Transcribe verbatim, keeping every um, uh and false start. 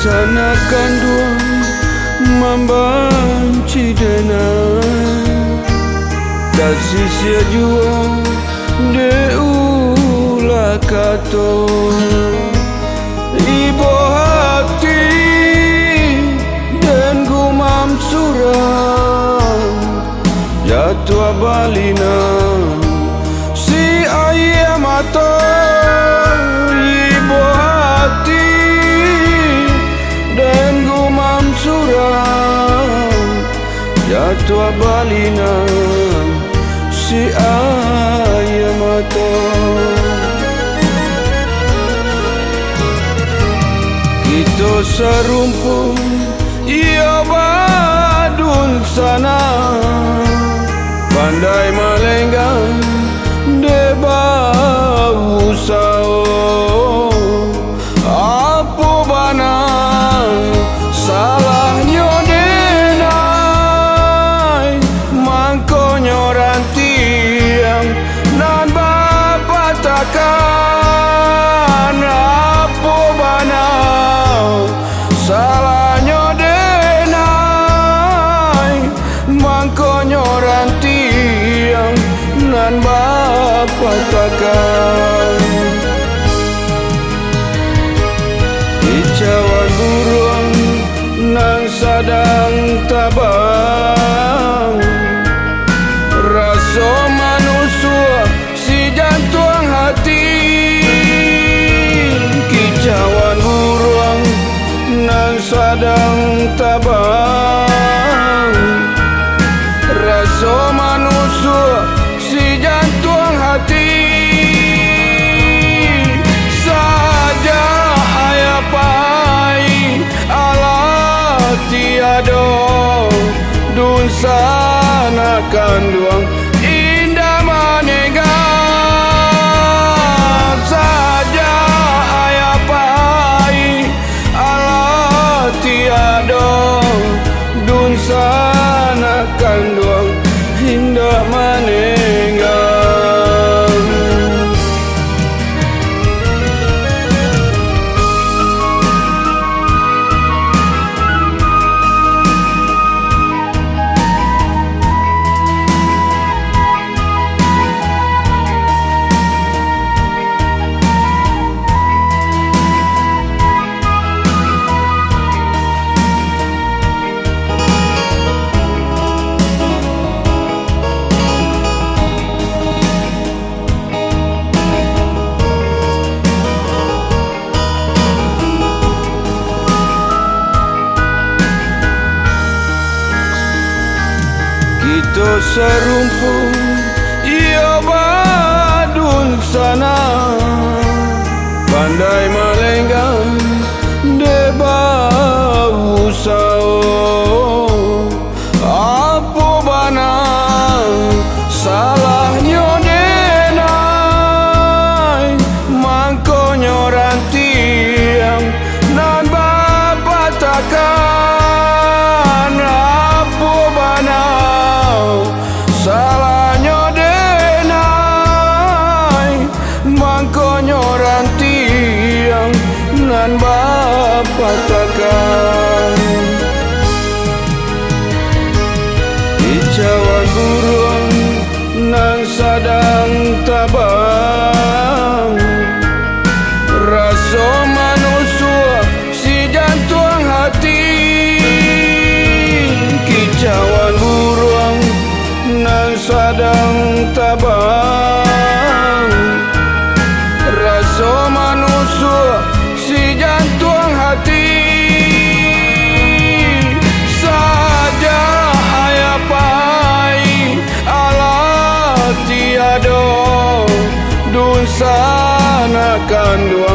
Anak kanduang mambanci denai, tasisia juo dek ulah kato. Ibo hati den gumam surang, jatuah balinang si aia mato. Ibo hati den gumam surang, jatuah balinang si aia mato. Kito sarumpuang iyo badunsanak, pandai malenggang dek bausao. Apo bana salahnyo denai, mangkonyo rantiang nan bapatakan? Apo bana salahnyo denai, mangkonyo rantiang nan bapatakan? Kicauan buruang nan sadang tabang, raso manusuak si jantuang hati. Kicauan buruang nan sadang tabang, raso manusuak si jantuang hati. Sajak ayah pai alah tiado, dunsanak kanduang indak maningga. Sajak ayah pai alah tiado, dunsanak kanduang indak maningga. Kito sarumpuang iyo badunsanak, pandai malenggang dek bausao. Apo bana salahnyo denai, mangkonyo rantiang nan bapatakan? Apo bana salahnyo denai, mangkonyo rantiang nan bapatakan? Kicauan buruang nan sadang tabang, raso manusuak si jantuang hati. Kicauan buruang nan sadang tabang, raso manusuak si jantuang hati. Sajak ayah pai alah tiado, dunsanak kanduang